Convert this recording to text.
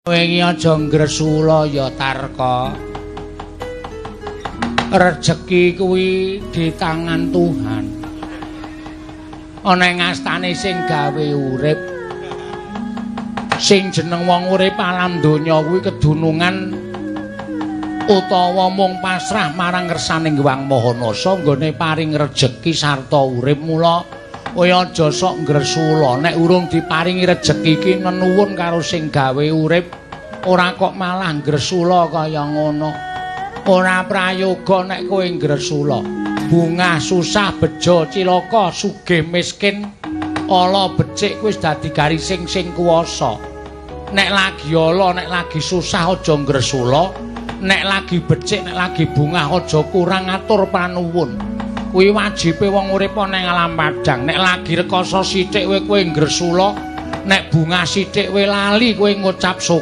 Kowe iki aja ngresula ya, Tarka. Rejeki kuwi di tangan Tuhan. Ana ing astane sing gawe urip. Sing jeneng wong urip alam donya kuwi kedunungan utawa mung pasrah marang ngersaning Hyang Maha Nasa nggone paring rejeki sarta urip. Mula kowe aja sok ngresula nek urung diparingi rejeki iki, nenuwun karo sing gawe urip, ora kok malah ngresula kaya ngono. Ora prayoga nek kowe ngresula. Bungah susah, bejo cilaka, sugih miskin, ala becik kuwi wis dadi garising sing kuwasa. Nek lagi ala, nek lagi susah, aja ngresula. Nek lagi becik, nek lagi bungah, aja kurang atur panuwun. Kuwi wajibe wong urip ana ing alam padhang. Nek lagi rekoso sithik kowe ngresula, nek bungah sithik kowe lali kowe ngucap syukur.